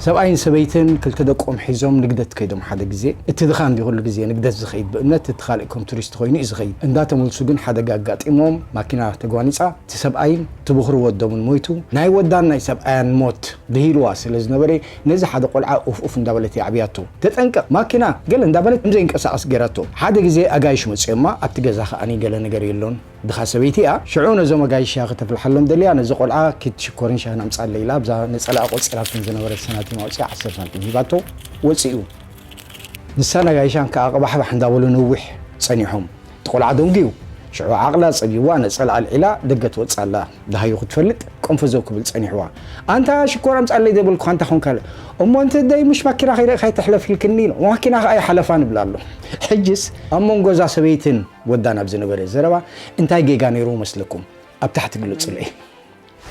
ሰብኣይን ሰበይትን ክልተ ደቆም ሒዞም ንግደት ከይዶም ሓደ ግዜ። እቲ ድኻ እንዲ ኩሉ ግዜ ንግደት ዝኸይድ ብእምነት፣ እቲ ካልእ ከም ቱሪስት ኮይኑ እዩ ዝኸይድ። እንዳተመልሱ ግን ሓደጋ ኣጋጢሞም፣ ማኪና ተጓኒጻ፣ እቲ ሰብኣይን እቲ ብኹሪ ወዶምን ሞይቱ። ናይ ወዳን ናይ ሰብኣያን ሞት ድሂልዋ ስለ ዝነበረ፣ ነዚ ሓደ ቆልዓ ኡፍ ኡፍ እንዳበለት እያ ኣዕብያቶ። "ተጠንቀቕ፣ ማኪና" ገለ እንዳበለት ከም ዘይንቀሳቐስ ገይራቶ። ሓደ ግዜ ኣጋይሽ መጽዮማ፣ ኣብቲ ገዛ ከኣኒ ገለ ነገር የሎን። ድኻ ሰበይቲ እያ። ሽዑ ነዞም ኣጋይሽ እያ ከተፍልሓሎም ደልያ፣ ነዚ ቆልዓ ኪድ ሽኮርን ሻህን ኣምጻለይ ኢላ ኣብዛ ነጸላኣ ቆጺራቶም ዝነበረት ሳንቲም ኣውጺኣ ዓሰርተ ሳንቲም ሂባቶ ወጺኡ። ንሳን ኣጋይሻን ከኣ ቀባሕባሕ እንዳበሉ ነዊሕ ጸኒሖም። እቲ ቆልዓ ደንጉዩ። ሽዑ ዓቕላ ጸቢብዋ ነጸላ ኣልዒላ ደገ ትወጽእ ኣላ። ደሃዩ ክትፈልጥ ቆንፈዘው ክብል ጸኒሕዋ። "ኣንታ ሽኮር ኣምጻለይ ደበልኩኻ እንታይ ኾንካ?" "እሞ እንተ ደይ ምሽ ማኪና ከይረእኻ ኣይትሕለፍ ኢልክኒ?" ኢሉ። "ማኪና ከኣ ይሓለፋ" ንብል ኣሎ። ሕጅስ ኣብ መንጎ እዛ ሰበይትን ወዳን ኣብ ዝነበረ ዘረባ እንታይ ጌጋ ነይሩ መስለኩም? ኣብ ታሕቲ ግለጹለይ።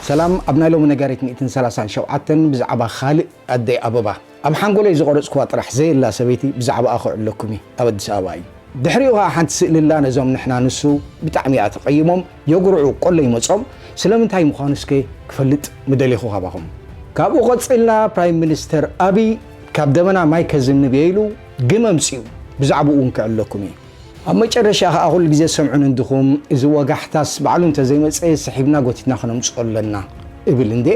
ሰላም፣ ኣብ ናይ ሎሚ ነጋሪት ሚእትን ሰላሳን ሸውዓተን ብዛዕባ ካልእ ኣደይ ኣበባ ኣብ ሓንጎለይ ዝቆረጽኩዋ ጥራሕ ዘየላ ሰበይቲ ብዛዕባኣ ክዕለኩም እዩ። ኣብ ኣዲስ ኣበባ እዩ። ድሕሪኡ ኸኣ ሓንቲ ስእሊ ኣላ፣ ነዞም ንሕና ንሱ ብጣዕሚ እያ ተቐይሞም፣ የጉርዑ ቆሎ ይመጾም። ስለምንታይ ምዃኑ እስከ ክፈልጥ ምደሌኹ ካባኹም። ካብኡ ቀጺልና ፕራይም ሚኒስተር ኣብይ ካብ ደመና ማይ ከዝንብ እየ ኢሉ ግመ ኣምጺኡ፣ ብዛዕባኡ እውን ክዕለኩም እዩ። ኣብ መጨረሻ ኸኣ ኩሉ ግዜ ሰምዑን እንድኹም፣ እዚ ወጋሕታስ ባዕሉ እንተዘይመጸ ስሒብና ጎቲትና ከነምጽኦ ኣለና እብል እንዴ።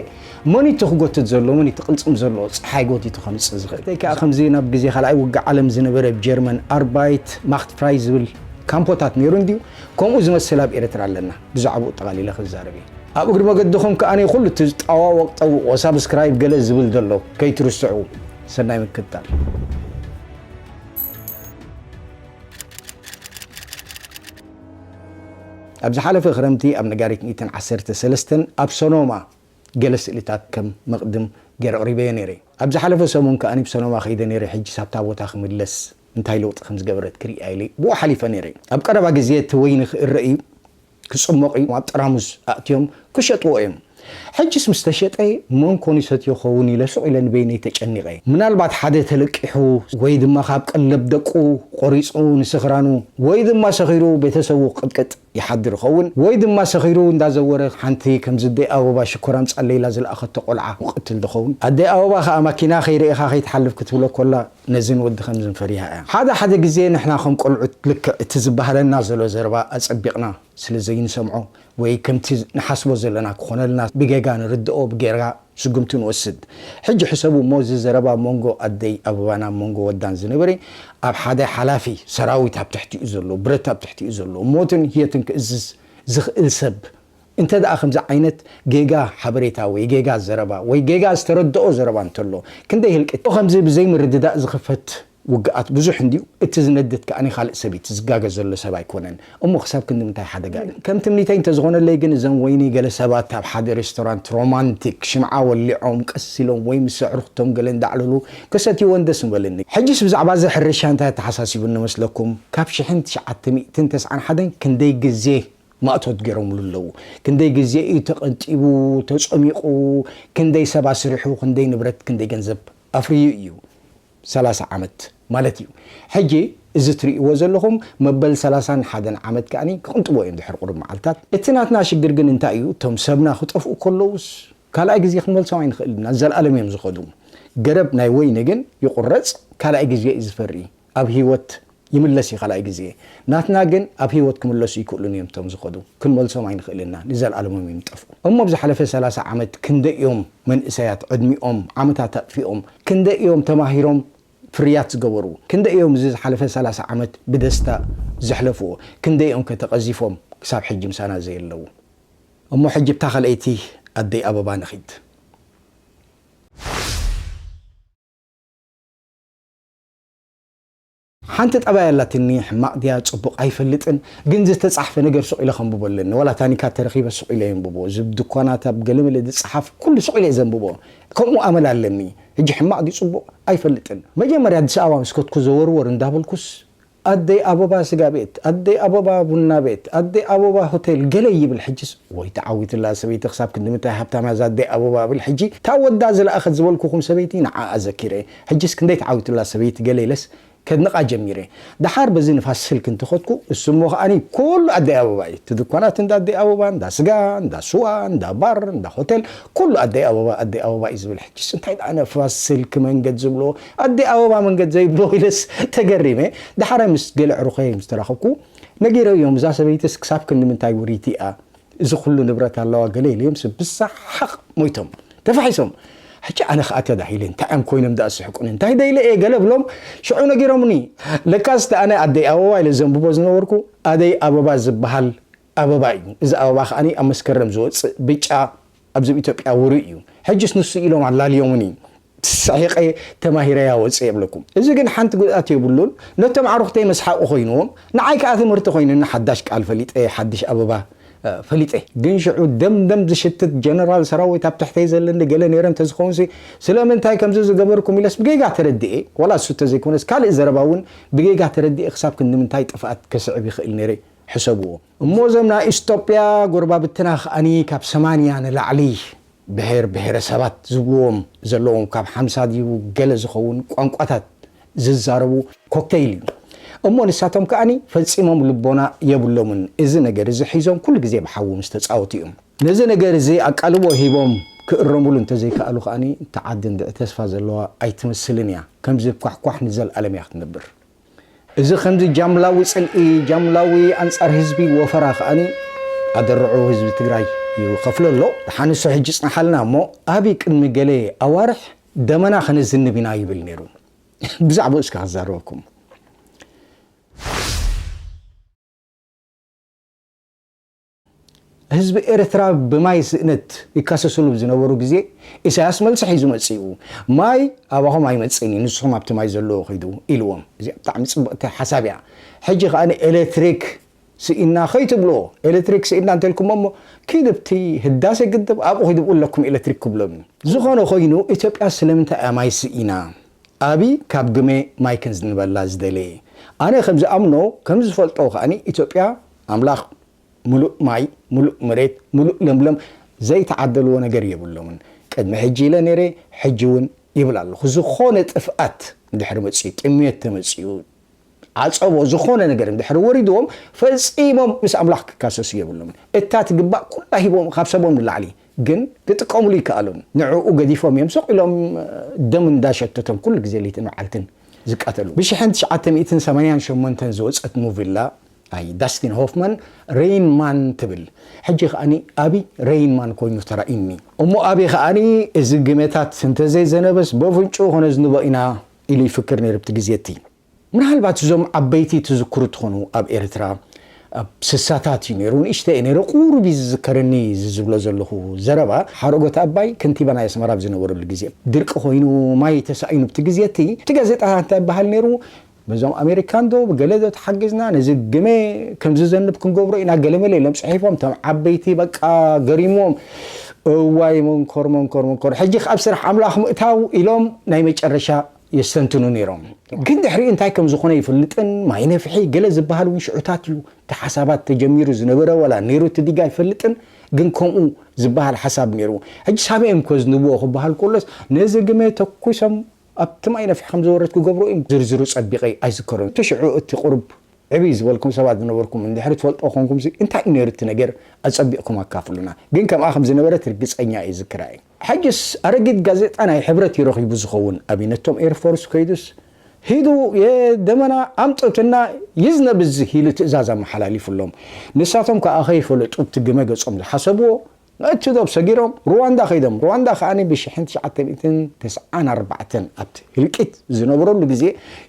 መን እዩ እቲ ክጎትት ዘሎ? መን እዩ እቲ ቅልጽም ዘሎ? ጸሓይ ጎቲቱ ከምጽእ ዝኽእል። እንታይ ከኣ ከምዚ ናብ ግዜ ካልኣይ ውግእ ዓለም ዝነበረ ኣብ ጀርመን ኣርባይት ማኽት ፍራይ ዝብል ካምፖታት ነይሩ እንድዩ። ከምኡ ዝመስል ኣብ ኤርትራ ኣለና። ብዛዕባኡ ጠቓሊለ ክዛረብ እየ። ኣብ እግሪ መገድኹም ከኣ ኩሉ እቲ ዝጠዋወቕ ጠውቆ፣ ሳብስክራይብ ገለ ዝብል ዘሎ ከይትርስዑ። ሰናይ ምክትታል። ኣብ ዝሓለፈ ክረምቲ ኣብ ነጋሪት ሚእትን ዓሰርተ ሰለስተን ኣብ ሰኖማ ገለ ስእልታት ከም መቕድም ገይረ ኣቕሪበዮ ነይረ። ኣብ ዝሓለፈ ሰሙን ከኣ ብሰኖማ ከይደ ነይረ። ሕጂ ሳብታ ቦታ ክምለስ እንታይ ለውጢ ከም ዝገበረት ክርእያ ኢለ ብኡ ሓሊፈ ነይረ። ኣብ ቀረባ ግዜ እቲ ወይኒ ክእረ እዩ፣ ክጽሞቕ እዩ። ኣብ ጠራሙዝ ኣእትዮም ክሸጥዎ እዮም። ሕጅስ ምስ ተሸጠ መን ኮን ይሰትዮ ኸውን ኢለ ሱቕ ኢለ ንበይነይ ተጨኒቐ። ምናልባት ሓደ ተለቂሑ ወይ ድማ ካብ ቀለብ ደቁ ቆሪጹ ንስኽራኑ ወይ ድማ ሰኺሩ ቤተሰቡ ክቕጥቅጥ ይሓድር ይኸውን ወይ ድማ ሰኺሩ እንዳዘወረ ሓንቲ ከምዚ ኣደይ ኣበባ ሽኮር ኣምጻለይ ኢላ ዝለኣኸቶ ቆልዓ ክቕትል ዝኸውን። ኣደይ ኣበባ ከኣ ማኪና ከይርኢኻ ከይትሓልፍ ክትብሎ ኮላ ነዝን ወዲ ከምዝን ፈሪሃ እያ። ሓደ ሓደ ግዜ ንሕና ከም ቆልዑት ልክዕ እቲ ዝበሃለና ዘሎ ዘረባ ኣጸቢቕና ስለ ዘይንሰምዖ ወይ ከምቲ ንሓስቦ ዘለና ክኾነልና ብጌጋ ንርድኦ፣ ብጌጋ ስጉምቲ ንወስድ። ሕጂ ሕሰቡ እሞ፣ እዚ ዘረባ ኣብ መንጎ ኣደይ ኣበባን ኣብ መንጎ ወዳን ዝነበረ፣ ኣብ ሓደ ሓላፊ ሰራዊት ኣብ ትሕቲኡ ዘሎ፣ ብረት ኣብ ትሕቲኡ ዘሎ፣ ሞትን ህየትን ክእዝዝ ዝኽእል ሰብ፣ እንተ ደኣ ከምዚ ዓይነት ጌጋ ሓበሬታ ወይ ጌጋ ዘረባ ወይ ጌጋ ዝተረድኦ ዘረባ እንተሎ፣ ክንደይ ህልቂት ከምዚ ብዘይምርድዳእ ዝኽፈት ውግኣት ብዙሕ እንድዩ። እቲ ዝነድድ ከኣ ካልእ ሰብ እዩ፣ እቲ ዝጋገ ዘሎ ሰብ ኣይኮነን። እሞ ክሳብ ክንዲ ምንታይ ሓደጋ እዩ? ከም ትምኒተይ እንተዝኾነለይ ግን፣ እዘን ወይኒ ገለ ሰባት ኣብ ሓደ ሬስቶራንት ሮማንቲክ ሽምዓ ወሊዖም ቀስ ኢሎም ወይ ምስ ኣዕሩኽቶም ገለ እንዳዕለሉ ከሰትይወን ደስ ምበለኒ። ሕጅስ ብዛዕባ እዚ ሕርሻ እንታይ ኣተሓሳሲቡኒ መስለኩም? ካብ ሽሕን ትሽዓተ ሚእትን ተስዓን ሓደን ክንደይ ግዜ ማእቶት ገይሮምሉ ኣለዉ? ክንደይ ግዜ እዩ ተቐንጢቡ፣ ተጸሚቑ፣ ክንደይ ሰብ ኣስሪሑ፣ ክንደይ ንብረት፣ ክንደይ ገንዘብ ኣፍርዩ እዩ? ሰላሳ ዓመት ማለት እዩ። ሕጂ እዚ ትርእይዎ ዘለኹም መበል ሰላሳን ሓደን ዓመት ከኣ ክቕንጥቦ እዮም ድሕሪ ቁሩብ መዓልታት። እቲ ናትና ሽግር ግን እንታይ እዩ? እቶም ሰብና ክጠፍኡ ከለዉስ ካልኣይ ግዜ ክንመልሶም ኣይንኽእልን ኢና። ንዘለኣለም እዮም ዝኸዱ። ገረብ ናይ ወይኒ ግን ይቑረጽ፣ ካልኣይ ግዜ እዩ ዝፈሪ። ኣብ ህይወት ይምለስ እዩ ካልኣይ ግዜ። ናትና ግን ኣብ ህይወት ክምለሱ ይክእሉን እዮም እቶም ዝኸዱ። ክንመልሶም ኣይንኽእልን ኢና። ንዘለኣለሞም እዮም ዝጠፍኡ። እሞ ኣብ ዝሓለፈ ሰላሳ ዓመት ክንደይ እዮም መንእሰያት ዕድሚኦም ዓመታት ኣጥፊኦም? ክንደይ እዮም ተማሂሮም ፍርያት ዝገበሩ? ክንደይ እዮም እዚ ዝሓለፈ ሰላሳ ዓመት ብደስታ ዘሕለፍዎ? ክንደይ እዮም ከ ተቐዚፎም ክሳብ ሕጂ ምሳና ዘየለዉ? እሞ ሕጂ ብታ ካልኣይቲ ኣደይ ኣበባ ንኺድ። ሓንቲ ጠባይ ኣላትኒ፣ ሕማቕ ድያ ጽቡቕ ኣይፈልጥን፣ ግን ዝተጻሕፈ ነገር ሱቕ ኢለ ከንብቦ ኣለኒ። ዋላ ታኒካ ተረኺበ ሱቕ ኢለ የንብቦ። እዚ ኣብ ድኳናት፣ ኣብ ገለመለ ዝጸሓፍ ኩሉ ሱቕ ኢለ እየ ዘንብቦ። ከምኡ ኣመል ኣለኒ። ሕጂ ሕማቕ ድዩ ጽቡቕ ኣይፈልጥን። መጀመርያ ኣዲስ ኣበባ ምስ ከድኩ ዘወርወር እንዳበልኩስ፣ ኣደይ ኣበባ ስጋ ቤት፣ ኣደይ ኣበባ ቡና ቤት፣ ኣደይ ኣበባ ሆቴል ገለ ይብል። ሕጅስ ወይ ተዓዊትላ ሰበይቲ፣ ክሳብ ክንዲ ምንታይ ሃብታም እያ እዛ ኣደይ ኣበባ እብል። ሕጂ እታ ወዳ ዝለኣኸት ዝበልኩኹም ሰበይቲ ንዓኣ ዘኪረ። ሕጅስ ክንደይ ተዓዊትላ ሰበይቲ ገለ ኢለስ ከድንቓ ጀሚረ። ደሓር በዚ ንፋስ ስልክ እንትኸድኩ፣ እሱ እሞ ከዓኒ ኩሉ ኣደይ ኣበባ እዩ። እቲ ድኳናት እንዳ ኣደይ ኣበባ፣ እንዳ ስጋ፣ እንዳ ስዋ፣ እንዳ ባር፣ እንዳ ሆቴል፣ ኩሉ ኣደይ ኣበባ፣ ኣደይ ኣበባ እዩ ዝብል። ሕጅስ እንታይ ደኣ ነፋስ ስልክ መንገድ ዝብሎ፣ ኣደይ ኣበባ መንገድ ዘይብሎ ኢለስ ተገሪመ። ደሓራይ ምስ ገለ ኣዕሩኸይ ምስ ተራኸብኩ፣ ነጊረዮም፣ እዛ ሰበይትስ ክሳብ ክንዲ ምንታይ ውሪይቲ እያ? እዚ ኩሉ ንብረት ኣለዋ ገለ ኢለዮም፣ ሰብ ብሰሓቕ ሞይቶም፣ ተፋሒሶም። ሕጂ ኣነ ክኣትያ ዳሂለ፣ እንታይ እዮም ኮይኖም ደኣ ዝስሕቁኒ? እንታይ ደይለ እየ ገለ ብሎም፣ ሽዑ ነጊሮምኒ። ለካስ እቲ ኣነ ኣደይ ኣበባ ኢለ ዘንብቦ ዝነበርኩ፣ ኣደይ ኣበባ ዝበሃል ኣበባ እዩ። እዚ ኣበባ ከኣኒ ኣብ መስከረም ዝወጽእ ብጫ፣ ኣብዚ ኣብ ኢትዮጵያ ውሩይ እዩ። ሕጅስ ንሱ ኢሎም ኣላልዮምኒ። ስሒቐ ተማሂረያ ወጽእ የብለኩም። እዚ ግን ሓንቲ ጉድኣት የብሉን። ነቶም ኣዕሩኽተይ መስሓቂ ኮይንዎም፣ ንዓይ ከኣ ትምህርቲ ኮይኑኒ። ሓዳሽ ቃል ፈሊጠ፣ ሓድሽ ኣበባ፣ እ፣ ፈሊጠ። ግን ሽዑ ደም ደም ዝሽትት ጀነራል ሰራዊት ኣብ ትሕተይ ዘለኒ ገለ ነይረ እንተዝኸውንሲ፣ ስለምንታይ ከምዚ ዝገበርኩም ኢለስ ብጌጋ ተረድኤ። ዋላ እሱ እንተዘይኮነስ ካልእ ዘረባ እውን ብጌጋ ተረድኤ ክሳብ ክንዲ ምንታይ ጥፍኣት ከስዕብ ይኽእል ነይረ ሕሰብዎ። እሞ እዞም ናይ ኢስቶጵያ ጎረባብትና ከኣኒ ካብ ሰማንያ ንላዕሊ ብሄር ብሄረሰባት ዝብልዎም ዘለዎም ካብ ሓምሳ ድዩ ገለ ዝኸውን ቋንቋታት ዝዛረቡ ኮክተይል እዩ። እሞ ንሳቶም ከኣኒ ፈጺሞም ልቦና የብሎምን። እዚ ነገር እዚ ሒዞም ኩሉ ግዜ ብሓዊ ምስ ተጻወቱ እዮም። ነዚ ነገር እዚ ኣቃልቦ ሂቦም ክእረሙሉ እንተዘይከኣሉ ከኣኒ እታ ዓዲ እንድዒ ተስፋ ዘለዋ ኣይትመስልን እያ። ከምዚ ኳሕኳሕ ንዘለኣለም እያ ክትነብር። እዚ ከምዚ ጃምላዊ ጽልኢ፣ ጃምላዊ ኣንጻር ህዝቢ ወፈራ ከኣኒ ኣደርዑ ህዝቢ ትግራይ ይኸፍሎ ኣሎ። ደሓን ንሱ ሕጂ ይጽንሓልና እሞ፣ ኣብይ ቅድሚ ገለ ኣዋርሕ ደመና ከነዝንብ ኢና ይብል ነይሩ። ብዛዕባኡ እስከ ክዛረበኩም። ህዝቢ ኤርትራ ብማይ ስእነት ይካሰስሉ ዝነበሩ ግዜ፣ ኢሳያስ መልሲ ሒዙ መጺኡ። "ማይ ኣባኹም ኣይመጽእን እዩ፣ ንስኹም ኣብቲ ማይ ዘለዎ ኺዱ" ኢልዎም። እዚኣ ብጣዕሚ ጽብቕቲ ሓሳብ እያ። ሕጂ ከኣ ኤሌክትሪክ ስኢና ከይትብልዎ፣ ኤሌክትሪክ ስኢና እንተልኩሞ እሞ፣ "ኪድ ኣብቲ ህዳሴ ግድብ ኣብኡ ኺድብኡ ኣለኩም ኤሌክትሪክ" ክብሎም እዩ። ዝኾነ ኾይኑ፣ ኢትዮጵያ ስለምንታይ እያ ማይ ስኢና? ኣብይ ካብ ግመ ማይ ከንዝንበላ ዝደለየ? ኣነ ከም ዝኣምኖ፣ ከም ዝፈልጦ ከኣኒ፣ ኢትዮጵያ ኣምላኽ ምሉእ ማይ፣ ምሉእ መሬት፣ ምሉእ ለምለም ዘይተዓደልዎ ነገር የብሎምን። ቅድሚ ሕጂ ኢለ ነይረ፣ ሕጂ እውን ይብል ኣለኹ። ዝኾነ ጥፍኣት እንድሕር መጺኡ፣ ጥምየት ተመጺኡ፣ ዓጸቦ፣ ዝኾነ ነገር እንድሕር ወሪድዎም፣ ፈጺሞም ምስ ኣምላኽ ክካሰሱ የብሎምን። እታ ትግባእ ኩላ ሂቦም፣ ካብ ሰቦም ንላዕሊ ግን ክጥቀሙሉ ይከኣሉን። ንዕኡ ገዲፎም እዮም ስቕ ኢሎም ደም እንዳሸተቶም ኩሉ ግዜ ለይትን መዓልትን ዝቃተሉ። ብሽሕን ትሽዓተ ሚእትን ሰማንያን ሸሞንተን ዝወጸት ኖቬላ ናይ ዳስቲን ሆፍማን ሬይን ማን ትብል። ሕጂ ከኣኒ ኣብይ ሬይን ማን ኮይኑ ተራእዩኒ። እሞ ኣብይ ከኣኒ እዚ ግመታት እንተዘይዘነበስ በፍንጭኡ ከነዝንቦ ኢና ኢሉ ይፍክር ነይሩ ኣብቲ ግዜ እቲ። ምናልባት እዞም ዓበይቲ ትዝክሩ ትኾኑ ኣብ ኤርትራ ኣብ ስሳታት እዩ ነይሩ፣ ንእሽተይ እዩ ነይሩ፣ ቁሩብ እዩ ዝዝከረኒ እዚ ዝብሎ ዘለኹ ዘረባ። ሓረጎት ኣባይ ከንቲባ ናይ ኣስመራ ኣብ ዝነበረሉ ግዜ ድርቂ ኮይኑ ማይ ተሳኢኑ ኣብቲ ግዜ እቲ፣ እቲ ጋዜጣ እንታይ ይበሃል ነይሩ? በዞም ኣሜሪካን ዶ ብገለ ዶ ተሓጊዝና ነዚ ግመ ከም ዝዘንብ ክንገብሮ ኢና ገለመለ ኢሎም ጽሒፎም፣ እቶም ዓበይቲ በቃ ገሪሞም፣ እዋይ መንኮር መንኮር መንኮር፣ ሕጂ ኣብ ስራሕ ኣምላኽ ምእታው ኢሎም ናይ መጨረሻ የስተንትኑ ነይሮም። ግን ድሕሪኡ እንታይ ከም ዝኾነ ይፈልጥን፣ ማይ ነፍሒ ገለ ዝበሃል እውን ሽዑታት እዩ እቲ ሓሳባት ተጀሚሩ ዝነበረ፣ ዋላ ነይሩ እቲ ዲጋ ይፈልጥን፣ ግን ከምኡ ዝበሃል ሓሳብ ነይሩ። ሕጂ ሳበይ እዮም ከዝንብዎ ክበሃል ከሎስ፣ ነዚ ግመ ተኩሶም ኣብቲ ማይ ነፍሒ ከም ዝወረድ ክገብሩ እዮም። ዝርዝሩ ጸቢቐ ኣይዝከሮን። እቲ ሽዑ እቲ ቁሩብ ዕብይ ዝበልኩም ሰባት ዝነበርኩም እንድሕሪ ትፈልጦ ኮንኩም፣ እንታይ እዩ ነይሩ እቲ ነገር? ኣጸቢቕኩም ኣካፍሉና። ግን ከምኣ ከም ዝነበረት ርግጸኛ እየ፣ ዝክራ እየ። ሕጅስ ኣረጊት ጋዜጣ ናይ ሕብረት እዩ ረኺቡ ዝኸውን። ኣብይ ነቶም ኤርፎርስ ከይዱስ፣ "ሂዱ የደመና ኣምጡትና ይዝነብ እዚ" ኢሉ ትእዛዝ ኣመሓላሊፉሎም። ንሳቶም ከኣ ከይፈለጡ ኣብቲ ግመ ገጾም ዝሓሰብዎ፣ እቲ ዶብ ሰጊሮም ሩዋንዳ ከይዶም። ሩዋንዳ ከኣ ብሽሕን ትሽዓተ ሚእትን ተስዓን ኣርባዕተን ኣብቲ ህልቂት ዝነበረሉ ግዜ፣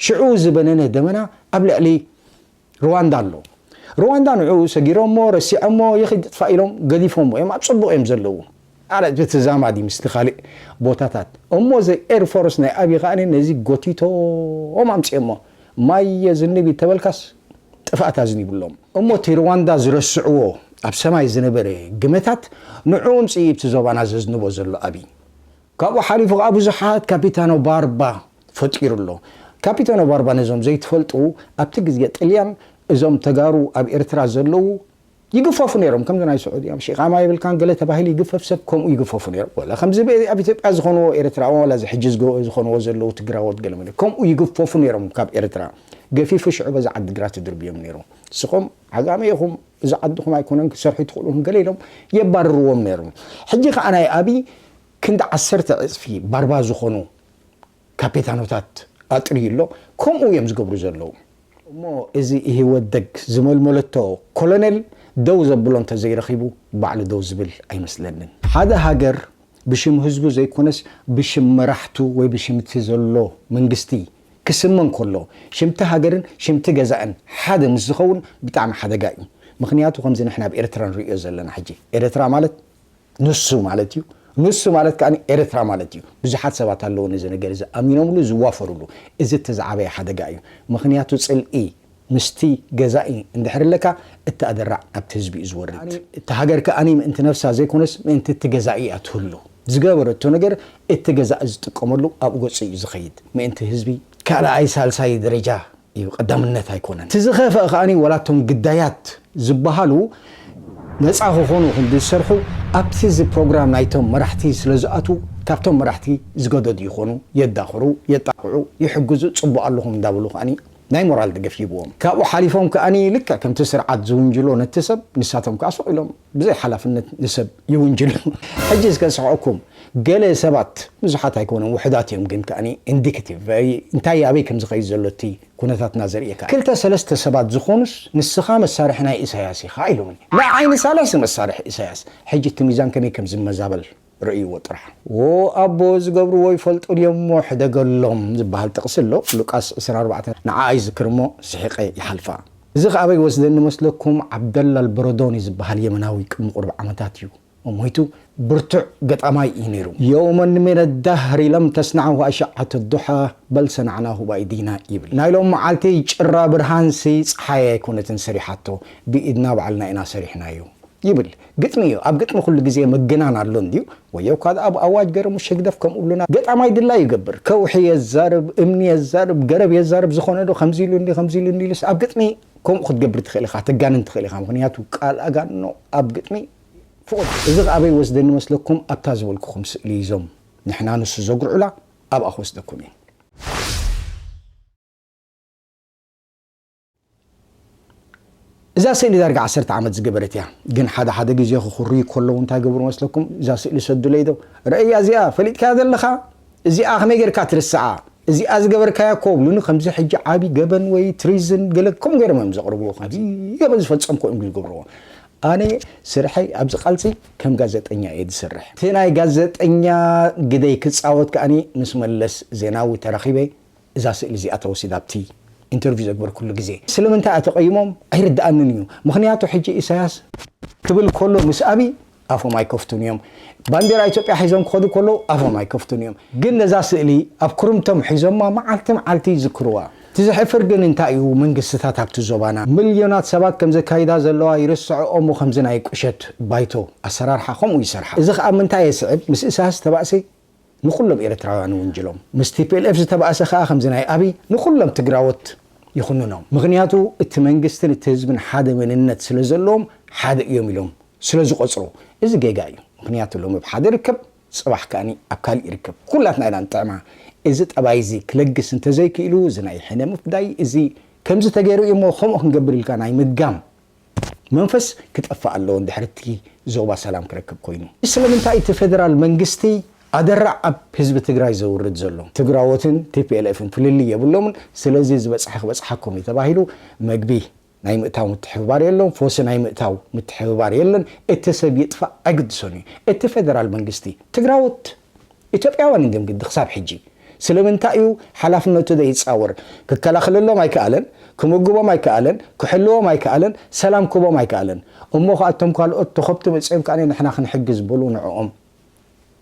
ሽዑ ዝበነነ ደመና ኣብ ልዕሊ ሩዋንዳ ኣሎ። ሩዋንዳ ንዕኡ ሰጊሮሞ፣ ረሲዖሞ፣ ይኺድ ይጥፋእ ኢሎም ገዲፎሞ እዮም። ኣብ ጽቡቕ እዮም ዘለዉ። ኣረ፣ ብተዛማዲ ምስቲ ካልእ ቦታታት። እሞ እዚ ኤርፎርስ ናይ ኣብይ ከኣ ነዚ ጎቲቶም ኣምጺኦሞ። ማይ የዝንብ እዩ ተበልካስ ጥፍኣት ኣዝኒብሎም። እሞ እቲ ሩዋንዳ ዝረስዕዎ ኣብ ሰማይ ዝነበረ ግመታት ንዕኡ ኣምጺኡ ኣብቲ ዞባና ዘዝንቦ ዘሎ ኣብይ። ካብኡ ሓሊፉ ከኣ ብዙሓት ካፒታኖ ባርባ ፈጢሩ ኣሎ። ካፒታኖ ባርባ፣ ነዞም ዘይትፈልጡ፣ ኣብቲ ግዜ ጥልያን እዞም ተጋሩ ኣብ ኤርትራ ዘለዉ ይግፈፉ ነይሮም። ከምዚ ናይ ስዑድያ ምሽ ኢቓማ የብልካን ገለ ተባሂሉ ይግፈፍ ሰብ፣ ከምኡ ይግፈፉ ነይሮም። ወላ ከምዚ ብ-፣ ኣብ ኢትዮጵያ ዝኾንዎ ኤርትራውያን፣ ወላ እዚ ሕጂ ዝገ-፣ ዝኾንዎ ዘለዉ ትግራዎት ገለ መለ ከምኡ ይግፈፉ ነይሮም። ካብ ኤርትራ ገፊፉ ሽዑ በዚ ዓዲግራት ይድርብዮም ነይሮም። ንስኹም ዓጋመ ኢኹም፣ እዚ ዓድኹም ኣይኮነን፣ ክትሰርሑ ትኽእሉን ገለ ኢሎም የባርርዎም ነይሮም። ሕጂ ከኣ ናይ ኣብይ ክንዲ ዓሰርተ ዕጽፊ ባርባ ዝኾኑ ካፔታኖታት ኣጥርዩ ኣሎ። ከምኡ እዮም ዝገብሩ ዘለዉ። እሞ እዚ ኢህወደግ ዝመልመለቶ ኮሎኔል ደው ዘብሎ እንተዘይረኺቡ፣ ባዕሉ ደው ዝብል ኣይመስለንን። ሓደ ሃገር ብሽም ህዝቡ ዘይኮነስ፣ ብሽም መራሕቱ ወይ ብሽም እቲ ዘሎ መንግስቲ ክስመ እንከሎ፣ ሽምቲ ሃገርን ሽምቲ ገዛእን ሓደ ምስ ዝኸውን፣ ብጣዕሚ ሓደጋ እዩ። ምኽንያቱ ከምዚ ንሕና ኣብ ኤርትራ ንርእዮ ዘለና ሕጂ፣ ኤርትራ ማለት ንሱ ማለት እዩ። ንሱ ማለት ከኣ ኤርትራ ማለት እዩ። ብዙሓት ሰባት ኣለዉ ነዚ ነገር እዚ ኣሚኖምሉ ዝዋፈሩሉ። እዚ እቲ ዝዓበየ ሓደጋ እዩ። ምኽንያቱ ጽልኢ ምስቲ ገዛኢ እንድሕር ኣለካ፣ እቲ ኣደራዕ ኣብቲ ህዝቢ እዩ ዝወርድ። እቲ ሃገር ከኣ ምእንቲ ነፍሳ ዘይኮነስ ምእንቲ እቲ ገዛኢ እያ ትህሉ። ዝገበረቶ ነገር እቲ ገዛኢ ዝጥቀመሉ ኣብኡ ገጹ እዩ ዝኸይድ። ምእንቲ ህዝቢ ካልኣይ ሳልሳይ ደረጃ እዩ፣ ቀዳምነት ኣይኮነን። እቲ ዝኸፍአ ከኣ ዋላ እቶም ግዳያት ዝበሃሉ ነጻ ክኾኑ ክንዲ ዝሰርሑ ኣብቲ እዚ ፕሮግራም ናይቶም መራሕቲ ስለ ዝኣትዉ፣ ካብቶም መራሕቲ ዝገደዱ ይኾኑ፣ የዳኽሩ፣ የጣቕዑ፣ ይሕግዙ፣ ጽቡቕ ኣለኹም እንዳበሉ ከኣ ናይ ሞራል ደገፍ ይህብዎም። ካብኡ ሓሊፎም ከኣ ልክዕ ከምቲ ስርዓት ዝውንጅሎ ነቲ ሰብ፣ ንሳቶም ከኣ ስቕ ኢሎም ብዘይ ሓላፍነት ንሰብ ይውንጅሉ። ሕጂ እስከ ስሕቐኩም፣ ገለ ሰባት፣ ብዙሓት ኣይኮኑን፣ ውሑዳት እዮም፣ ግን ከኣ ኢንዲኬቲቭ እንታይ ኣበይ ከም ዝኸይድ ዘሎ እቲ ኩነታትና ዘርእየካ። ክልተ ሰለስተ ሰባት ዝኾኑስ፣ "ንስኻ መሳርሒ ናይ ኢሳያስ ኢኻ" ኢሎምኒ። ንዓይ ንሳልሕ መሳርሒ ኢሳያስ። ሕጂ እቲ ሚዛን ከመይ ከም ዝመዛበል ርእይዎ ጥራሕ። "ዎ ኣቦ ዝገብርዎ ይፈልጡ ድዮም እሞ ሕደገሎም" ዝበሃል ጥቕሲ ኣሎ፣ ሉቃስ ዕስራን ኣርባዕተን። ንዓኣ ይዝክር እሞ ስሒቐ ይሓልፋ። እዚ ኸኣ ኣበይ ወስደኒ መስለኩም? ዓብደላ ኣልበረዶኒ ዝበሃል የመናዊ ቅድሚ ቁሩብ ዓመታት እዩ ሞይቱ። ብርቱዕ ገጣማይ እዩ ነይሩ። "የውመን ሚነ ዳህሪ ለም ተስናዕሁ ኣሽዓት ዱሓ በል ሰናዕናሁ ብኣይዲና" ይብል። ናይ ሎም መዓልቲ ጭራ ብርሃንሲ ጸሓይ ኣይኮነትን ሰሪሓቶ፣ ብኢድና ባዕልና ኢና ሰሪሕናዮ ይብል። ግጥሚ እዩ። ኣብ ግጥሚ ኩሉ ግዜ ምግናን ኣሎ እንድዩ። ወዮ እኳ ደኣ ኣብ ኣዋጅ ገረሙሽ ህግደፍ ከምኡ ብሉና። ገጣማይ ድላዩ ይገብር። ከውሒ የዛርብ፣ እምኒ የዛርብ፣ ገረብ የዛርብ፣ ዝኾነ ዶ ከምዚ ኢሉ እንዲ፣ ከምዚ ኢሉ እንዲ ኢሉስ ኣብ ግጥሚ ከምኡ ክትገብር ትኽእል ኢኻ፣ ተጋንን ትኽእል ኢኻ። ምኽንያቱ ቃል ኣጋንኖ ኣብ ግጥሚ ፍቑድ። እዚ ኸኣ ኣበይ ወስደኒ መስለኩም? ኣብታ ዝበልኩኹም ስእሊ እዞም ንሕና ንሱ ዘጉርዑላ ኣብኣ ክወስደኩም እየ። እዛ ስእሊ ዳርጋ ዓሰርተ ዓመት ዝገበረት እያ። ግን ሓደ ሓደ ግዜ ክኹርዩ ከለዉ እንታይ ገብሩ መስለኩም? እዛ ስእሊ ሰዱለይ ዶ? ረእያ እዚኣ፣ ፈሊጥካያ ዘለኻ? እዚኣ ከመይ ጌርካ ትርስዓ? እዚኣ ዝገበርካያ እኮ ብሉኒ፣ ከምዚ ሕጂ ዓቢ ገበን ወይ ትሪዝን ገለ ከምኡ ገይሮም እዮም ዘቕርብዎ። ከምዚ ገበን ዝፈጸምኩ እዮም ዝገብርዎ። ኣነ ስርሐይ ኣብዚ ቃልሲ ከም ጋዜጠኛ እየ ዝሰርሕ። እቲ ናይ ጋዜጠኛ ግደይ ክጻወት ከኣ ምስ መለስ ዜናዊ ተራኺበ እዛ ስእሊ እዚኣ ተወሲዳ ኣብቲ ኢንተርቪው ዘግበርኩሉ ግዜ። ስለምንታይ እያ ተቐይሞም ኣይርድኣንን እዩ። ምኽንያቱ ሕጂ ኢሳያስ ክብል ከሎ ምስ ኣብይ ኣፎም ኣይከፍቱን እዮም። ባንዴራ ኢትዮጵያ ሒዞም ክኸዱ ከለዉ ኣፎም ኣይከፍቱን እዮም። ግን ነዛ ስእሊ ኣብ ኩርምቶም ሒዞማ መዓልቲ መዓልቲ ይዝክርዋ። እቲ ዘሕፍር ግን እንታይ እዩ? መንግስትታት ኣብቲ ዞባና ሚልዮናት ሰባት ከም ዘካይዳ ዘለዋ ይርስዖ እሞ ከምዚ ናይ ቁሸት ባይቶ ኣሰራርሓ ከምኡ ይሰርሓ። እዚ ኸኣ ምንታይ የስዕብ? ምስ ኢሳያስ ዝተባእሰ ንኹሎም ኤርትራውያን ይውንጅሎም። ምስ ቲ ፒ ኤል ኤፍ ዝተባእሰ ኸኣ ከምዚ ናይ ኣብይ ንኹሎም ትግራዎት ይኹንኖም። ምኽንያቱ እቲ መንግስትን እቲ ህዝብን ሓደ መንነት ስለ ዘለዎም ሓደ እዮም ኢሎም ስለ ዝቖጽሩ። እዚ ጌጋ እዩ። ምኽንያቱ ሎሚ ኣብ ሓደ ይርከብ፣ ጽባሕ ከኣ ኣብ ካልእ ይርከብ። ኩላትና ኢና ንጥዕማ። እዚ ጠባይ እዚ ክለግስ እንተዘይክኢሉ፣ እዚ ናይ ሕነ ምፍዳይ፣ እዚ ከምዚ ተገይሩ እዩ እሞ ከምኡ ክንገብር ኢልካ ናይ ምድጋም መንፈስ ክጠፍእ ኣለዎ፣ እንድሕር እቲ ዞባ ሰላም ክረክብ ኮይኑ። ስለምንታይ እቲ ፌደራል መንግስቲ ኣደራዕ ኣብ ህዝቢ ትግራይ ዘውርድ ዘሎ? ትግራዎትን ቲ ፒ ኤል ኤፍን ፍልልይ የብሎምን። ስለዚ ዝበጽሐ ክበጽሓኩም እዩ ተባሂሉ መግቢ ናይ ምእታው ምትሕብባር የለን፣ ፈውሲ ናይ ምእታው ምትሕብባር የለን። እቲ ሰብ ይጥፋእ ኣይግድሶን እዩ። እቲ ፌደራል መንግስቲ ትግራዎት ኢትዮጵያውያን እዮም ግን ክሳብ ሕጂ። ስለምንታይ እዩ ሓላፍነቱ ዘይጻወር? ክከላኸለሎም ኣይከኣለን፣ ክምግቦም ኣይከኣለን፣ ክሕልዎም ኣይከኣለን፣ ሰላም ክህቦም ኣይከኣለን። እሞ ከኣቶም ካልኦት ተኸብቲ መጺኦም ከኣ ንሕና ክንሕግዝ በሉ ንዕኦም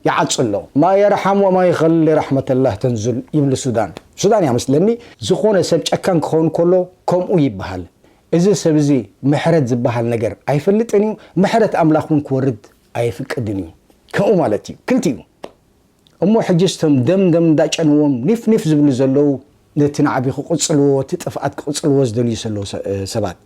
ይዓጽ ኣሎ። ማ የርሓም ወማ ይኸሊ ረሕመተላህ ተንዙል ይብሉ ሱዳን። ሱዳን እያ መስለኒ። ዝኾነ ሰብ ጨካን ክኸውን ከሎ ከምኡ ይበሃል። እዚ ሰብ እዚ ምሕረት ዝበሃል ነገር ኣይፈልጥን እዩ። ምሕረት ኣምላኽ እውን ክወርድ ኣየፍቅድን እዩ። ከምኡ ማለት እዩ። ክልቲኡ። እሞ ሕጂ ስቶም ደም ደም እንዳጨንዎም ኒፍ ኒፍ ዝብሉ ዘለዉ ነቲ ናዕቢ ክቕጽልዎ፣ እቲ ጥፍኣት ክቕጽልዎ ዝደልዩ ዘለዉ ሰ-፣ ሰባት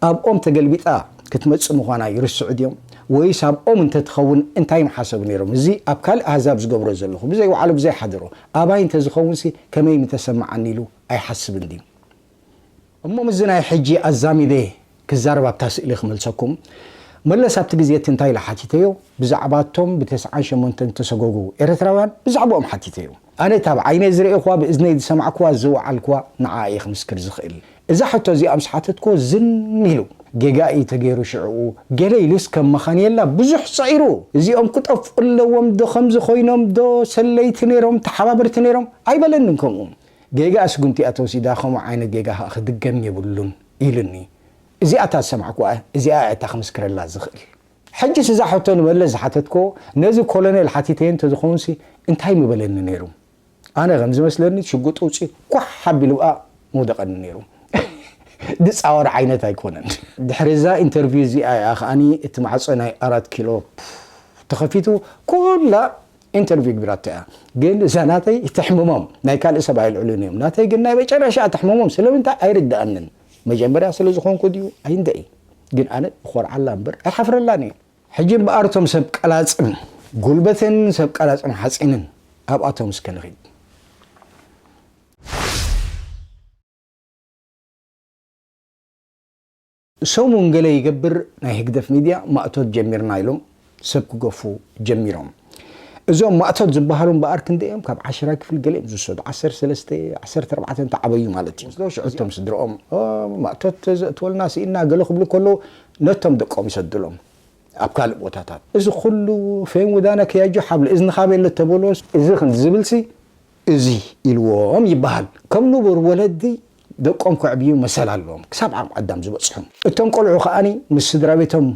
ኣብኦም ተገልቢጣ ክትመጽእ ምዃና ይርስዑ ድዮም? ወይስ ኣብኦም እንተትኸውን እንታይ ምሓሰቡ ነይሮም? እዚ ኣብ ካልእ ኣህዛብ ዝገብሮ ዘለኹ፣ ብዘይ ዋዕሎ ብዘይ ሓደሮ፣ ኣባይ እንተዝኸውን ሲ ከመይ ምተሰማዓኒ ኢሉ ኣይሓስብን ድዩ? እሞ ምስዚ ናይ ሕጂ ኣዛሚደ ክዛረብ ኣብታ ስእሊ ክመልሰኩም። መለስ ኣብቲ ግዜ እቲ እንታይ ኢለ ሓቲተዮ? ብዛዕባ እቶም ብተስዓን ሸሞንተን ዝተሰጎጉ ኤርትራውያን ብዛዕባኦም ሓቲተዮ። ኣነ እታ ብዓይነይ ዝረኤኹዋ፣ ብእዝነይ ዝሰማዕኩዋ፣ ዝወዓልኩዋ ንዓ እየ ክምስክር ዝኽእል። እዛ ሕቶ እዚኣ ምስ ሓተትኩዎ ዝን ኢሉ። ጌጋ እዩ ተገይሩ ሽዕኡ፣ ገለ ኢሉስ ከም መኻንየላ ብዙሕ ጸዒሩ። እዚኦም ክጠፍኡ ኣለዎም ዶ፣ ከምዚ ኮይኖም ዶ፣ ሰለይቲ ነይሮም፣ ተሓባበርቲ ነይሮም ኣይበለንን ከምኡ። ጌጋ ስጉምቲ እያ ተወሲዳ፣ ከምኡ ዓይነት ጌጋ ኸኣ ክድገም የብሉን ኢሉኒ። እዚኣ እታ ዝሰማዕኩዋ፣ እዚኣ እያ እታ ክምስክረላ ዝኽእል። ሕጂስ እዛ ሕቶ ንመለስ ዝሓተትኩዎ፣ ነዚ ኮሎኔል ሓቲተዮ እንተዝኸውንሲ እንታይ ምበለኒ ነይሩ? ኣነ ከም ዝመስለኒ ሽጉጥ ውፅኢ ኳሕ ኣቢሉ ብኣ ምውደቐኒ ነይሩ። ድፃወር ዓይነት ኣይኮነን። ድሕሪ እዛ ኢንተርቪው እዚኣ እያ ከኣኒ እቲ ማዕፆ ናይ ኣራት ኪሎ ተኸፊቱ፣ ኩላ ኢንተርቪው ግቢራቶ እያ። ግን እዛ ናተይ ተሕምሞም፣ ናይ ካልእ ሰብ ኣይልዕሉን እዮም። ናተይ ግን ናይ መጨረሻ ተሕምሞም። ስለምንታይ ኣይርድኣንን። መጀመርያ ስለ ዝኾንኩ ድዩ ኣይንደኢ። ግን ኣነ እኾርዓላ እምበር ኣይሓፍረላን እየ። ሕጂ እምበኣር እቶም ሰብ ቀላጽም ጉልበትን ሰብ ቀላጽም ሓጺንን ኣብኣቶም እስከ ንኺድ። ሰሙን ገለ ይገብር ናይ ህግደፍ ሚድያ ማእቶት ጀሚርና ኢሎም ሰብ ክገፉ ጀሚሮም። እዞም ማእቶት ዝበሃሉ እምበኣር ክንደይ እዮም? ካብ ዓሽራይ ክፍሊ ገለ እዮም ዝውሰዱ። ዓሰርተ ሰለስተ፣ ዓሰርተ ኣርባዕተ እንተዓበዩ ማለት እዩ። ወስዶ ሽዑ እቶም ስድርኦም፣ "ኦ፣ ማእቶት ዘእትወልና ስኢና" ገለ ክብሉ ከለዉ ነቶም ደቆም ይሰድሎም ኣብ ካልእ ቦታታት። እዚ ኩሉ ፌን ውዳነ ከያጆ ሓብሊ እዝንኻ ቤሎ ተበሎስ እዚ ክንዲ ዝብልሲ እዚ ኢልዎም ይበሃል። ከም ንቡር ወለዲ ደቆም ከዕብዩ መሰል ኣለዎም፣ ክሳብ ዓቕሚ ኣዳም ዝበጽሑ። እቶም ቆልዑ ከኣኒ ምስ ስድራ ቤቶም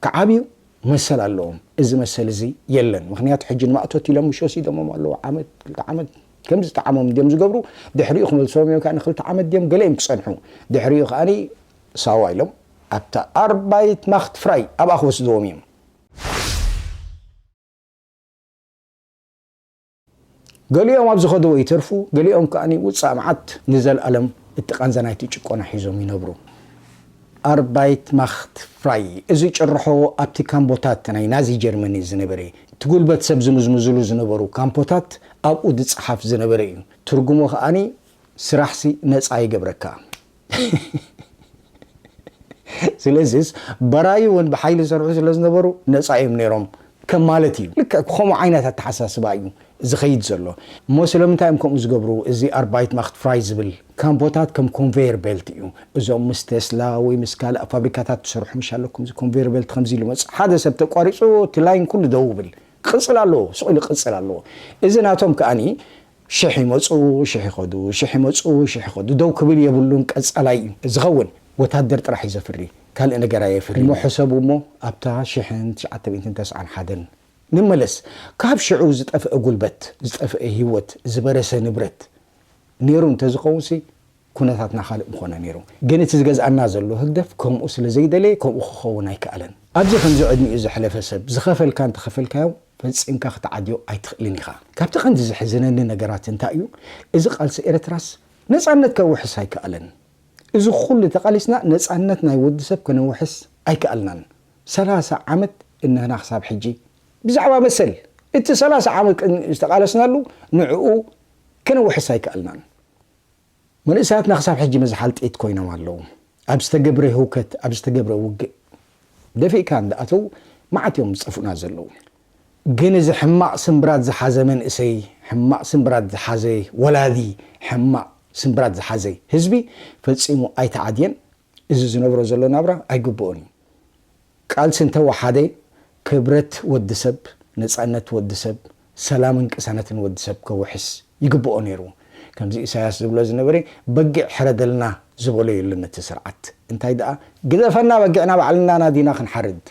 ክዓብዩ መሰል ኣለዎም። እዚ መሰል እዚ የለን። ምኽንያቱ ሕጂ ንማእቶት ኢሎም ምሽ ወሲዶሞም ኣለዉ። ዓመት፣ ክልተ ዓመት ከም ዝጠዓሞም እንድዮም ዝገብሩ። ድሕሪኡ ክመልስዎም እዮም፣ ከኣ ንክልተ ዓመት ድዮም ገለ እዮም ክጸንሑ። ድሕሪኡ ከኣኒ ሳዋ ኢሎም ኣብታ ኣርባይት ማኽት ፍራይ ኣብኣ ክወስድዎም እዮም። ገሊኦም ኣብ ዝኸድዎ ይተርፉ፣ ገሊኦም ከኣ ውጻእ መዓት ንዘለኣለም እቲ ቃንዛ ናይቲ ጭቆና ሒዞም ይነብሩ። ኣርባይት ማኽት ፍራይ፣ እዚ ጭርሖ ኣብቲ ካምቦታት ናይ ናዚ ጀርመኒ ዝነበረ፣ እቲ ጉልበት ሰብ ዝምዝምዝሉ ዝነበሩ ካምፖታት ኣብኡ ዝጸሓፍ ዝነበረ እዩ። ትርጉሙ ከኣ ስራሕሲ ነጻ ይገብረካ። ስለዚስ በራዩ እውን ብሓይሊ ዝሰርሑ ስለ ዝነበሩ ነጻ እዮም ነይሮም ከም ማለት እዩ። ልክዕ ከምኡ ዓይነት ኣተሓሳስባ እዩ ዝኸይድ ዘሎ። እሞ ስለምንታይ እዮም ከምኡ ዝገብሩ? እዚ ኣርባይት ማኽት ፍራይ ዝብል ካምፖታት ከም ኮንቬየር ቤልት እዩ። እዞም ምስ ቴስላ ወይ ምስ ካልእ ፋብሪካታት ትሰርሑ ምሽ ኣለኩም፣ እዚ ኮንቬየር ቤልት ከምዚ ኢሉ መጽእ፣ ሓደ ሰብ ተቋሪጹ እቲ ላይን ኩሉ ደው ይብል። ክቕጽል ኣለዎ፣ ስቕ ኢሉ ክቕጽል ኣለዎ። እዚ ናቶም ከኣኒ ሽሕ ይመጹ፣ ሽሕ ይኸዱ፣ ሽሕ ይመጹ፣ ሽሕ ይኸዱ። ደው ክብል የብሉን፣ ቀጻላይ እዩ ዝኸውን። ወታደር ጥራሕ እዩ ዘፍሪ፣ ካልእ ነገር ኣየፍሪ። እሞ ሕሰቡ እሞ ኣብታ ሽሕን ትሽዓተ ሚእትን ተስዓን ሓደን ንመለስ። ካብ ሽዑ ዝጠፍአ ጉልበት፣ ዝጠፍአ ህይወት፣ ዝበረሰ ንብረት ነይሩ እንተዝኸውንሲ ኩነታትና ካልእ ምኾነ ነይሩ። ግን እቲ ዝገዝኣና ዘሎ ህግደፍ ከምኡ ስለ ዘይደለየ ከምኡ ክኸውን ኣይከኣለን። ኣብዚ ከምዚ ዕድሚኡ ዘሕለፈ ሰብ ዝኸፈልካ እንተኸፈልካዮ ፈጺምካ ክትዓድዮ ኣይትኽእልን ኢኻ። ካብቲ ቀንዲ ዘሕዝነኒ ነገራት እንታይ እዩ? እዚ ቃልሲ ኤርትራስ ነጻነት ከውሕስ ኣይከኣለን። እዚ ኩሉ ተቓሊስና ነጻነት ናይ ወዲ ሰብ ከነውሕስ ኣይከኣልናን። ሰላሳ ዓመት እነህና ክሳብ ሕጂ ብዛዕባ መሰል እቲ ሰላሳ ዓመት ቅድሚ ዝተቓለስናሉ ንዕኡ ከነውሕስ ኣይከኣልናን። መንእሰያትና ክሳብ ሕጂ መዝሓል ጥይት ኮይኖም ኣለዉ። ኣብ ዝተገብረ ህውከት፣ ኣብ ዝተገብረ ውግእ ደፊእካ እንዳኣተው መዓት እዮም ዝጠፍኡና ዘለዉ። ግን እዚ ሕማቕ ስምብራት ዝሓዘ መንእሰይ፣ ሕማቕ ስምብራት ዝሓዘ ወላዲ፣ ሕማቕ ስምብራት ዝሓዘ ህዝቢ ፈጺሙ ኣይተዓድየን። እዚ ዝነብሮ ዘሎ ናብራ ኣይግብኦን እዩ። ቃልሲ እንተወሓደ ክብረት ወዲ ሰብ፣ ነጻነት ወዲ ሰብ፣ ሰላምን ቅሳነትን ወዲ ሰብ ከውሕስ ይግብኦ ነይሩ። ከምዚ ኢሳያስ ዝብሎ ዝነበረ በጊዕ ሕረደልና ዝበሎ የሉን ነቲ ስርዓት። እንታይ ደኣ ግደፈና በጊዕና ባዕልና ናዲና ክንሓርድ።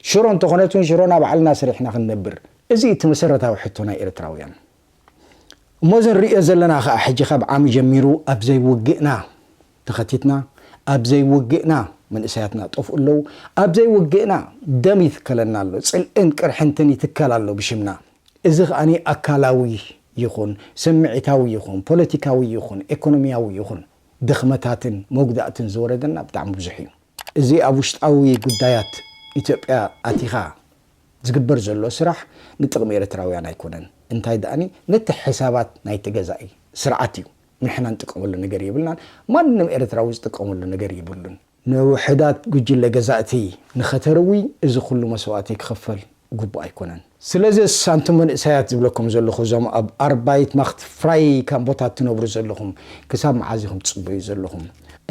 ሽሮ እንተኾነት እውን ሽሮና ባዕልና ሰሪሕና ክንነብር። እዚ እቲ መሰረታዊ ሕቶ ናይ ኤርትራውያን። እሞ እዚ ንርእዮ ዘለና ኸኣ ሕጂ ካብ ዓሚ ጀሚሩ ኣብ ዘይውግእና ተኸቲትና፣ ኣብ ዘይውግእና መንእሰያትና ጠፍኡ ኣለዉ፣ ኣብ ዘይውግእና ደም ይትከለና ኣሎ፣ ጽልእን ቅርሕንትን ይትከል ኣሎ ብሽምና። እዚ ኸኣኒ ኣካላዊ ይኹን፣ ስምዒታዊ ይኹን፣ ፖለቲካዊ ይኹን፣ ኤኮኖሚያዊ ይኹን ድኽመታትን መጉዳእትን ዝወረደና ብጣዕሚ ብዙሕ እዩ። እዚ ኣብ ውሽጣዊ ጉዳያት ኢትዮጵያ ኣቲኻ ዝግበር ዘሎ ስራሕ ንጥቕሚ ኤርትራውያን ኣይኮነን። እንታይ ደኣኒ፣ ነቲ ሕሳባት ናይቲ ገዛኢ ስርዓት እዩ። ንሕና ንጥቀመሉ ነገር የብልናን። ማንም ኤርትራዊ ዝጥቀመሉ ነገር የብሉን። ንውሕዳት ጉጅለ ገዛእቲ ንኸተርዊ እዚ ኩሉ መስዋእቲ ክኸፈል ግቡእ ኣይኮነን። ስለዚስ ኣንቱም መንእሰያት ዝብለኩም ዘለኹ፣ እዞም ኣብ ኣርባይት ማኽት ፍራይ ካምቦታት ትነብሩ ዘለኹም፣ ክሳብ መዓዝ ኢኹም ትጽበዩ ዘለኹም?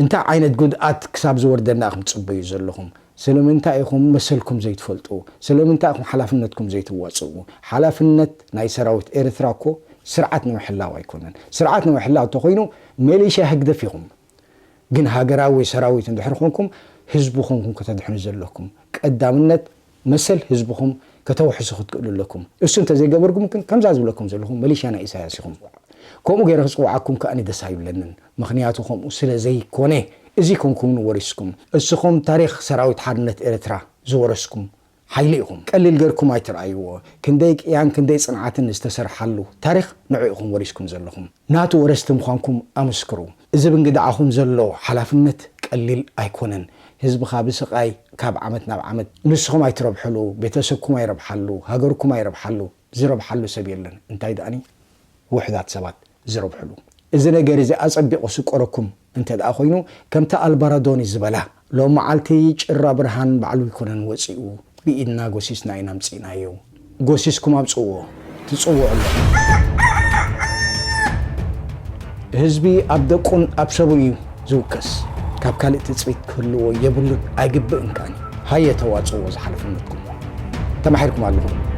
እንታይ ዓይነት ጉድኣት ክሳብ ዝወርደና ኢኹም ትጽበዩ ዘለኹም? ስለምንታይ ኢኹም መሰልኩም ዘይትፈልጡ? ስለምንታይ ኢኹም ሓላፍነትኩም ዘይትዋጽኡ? ሓላፍነት ናይ ሰራዊት ኤርትራ እኮ ስርዓት ንምሕላው ኣይኮነን። ስርዓት ንምሕላው እንተኾይኑ፣ ሚሊሻ ህግደፍ ኢኹም። ግን ሃገራዊ ሰራዊት እንድሕር ኮንኩም፣ ህዝቢ ኮንኩም ከተድሕኑ ዘለኩም። ቀዳምነት መሰል ህዝብኹም ከተውሕሱ ክትክእሉ ኣለኩም። እሱ እንተዘይገበርኩም ግን፣ ከምዛ ዝብለኩም ዘለኹ፣ መሊሻ ናይ ኢሳያስ ኢኹም። ከምኡ ገይረ ክጽውዓኩም ከኣ ደስ ኣይብለንን። ምኽንያቱ ከምኡ ስለ ዘይኮነ፣ እዚ ኮንኩም ንወሪስኩም። እስኹም ታሪኽ ሰራዊት ሓርነት ኤርትራ ዝወረስኩም ሓይሊ ኢኹም። ቀሊል ገርኩም ኣይትርኣይዎ። ክንደይ ቅያን ክንደይ ጽንዓትን ዝተሰርሓሉ ታሪኽ ንዕኡ ኢኹም ወሪስኩም ዘለኹም። ናቱ ወረስቲ ምዃንኩም ኣመስክሩ። እዚ ብእንግድዓኹም ዘሎ ሓላፍነት ቀሊል ኣይኮነን። ህዝብኻ ብስቓይ ካብ ዓመት ናብ ዓመት ንስኹም ኣይትረብሕሉ፣ ቤተሰብኩም ኣይረብሓሉ፣ ሃገርኩም ኣይረብሓሉ፣ ዝረብሓሉ ሰብ የለን። እንታይ ደኣኒ ውሑዳት ሰባት ዝረብሕሉ። እዚ ነገር እዚ ኣጸቢቑ ስቆረኩም እንተ ደኣ ኮይኑ፣ ከምቲ ኣልባራዶኒ ዝበላ፣ ሎም መዓልቲ ጭራ ብርሃን ባዕሉ ኣይኮነን ወጺኡ፣ ብኢድና ጎሲስና ኢና ኣምጺእናዮ። ጎሲስኩም ኣምጽእዎ፣ ትጽውዑ ኣለኹም። ህዝቢ ኣብ ደቁን ኣብ ሰቡን እዩ ዝውከስ። ካብ ካልእ ትጽቢት ክህልዎ የብሉን፣ ኣይግብእን ከኣኒ። ሃየ ተዋጽእዎ ዝሓለፍነትኩም። ተማሒርኩም ኣለኹም።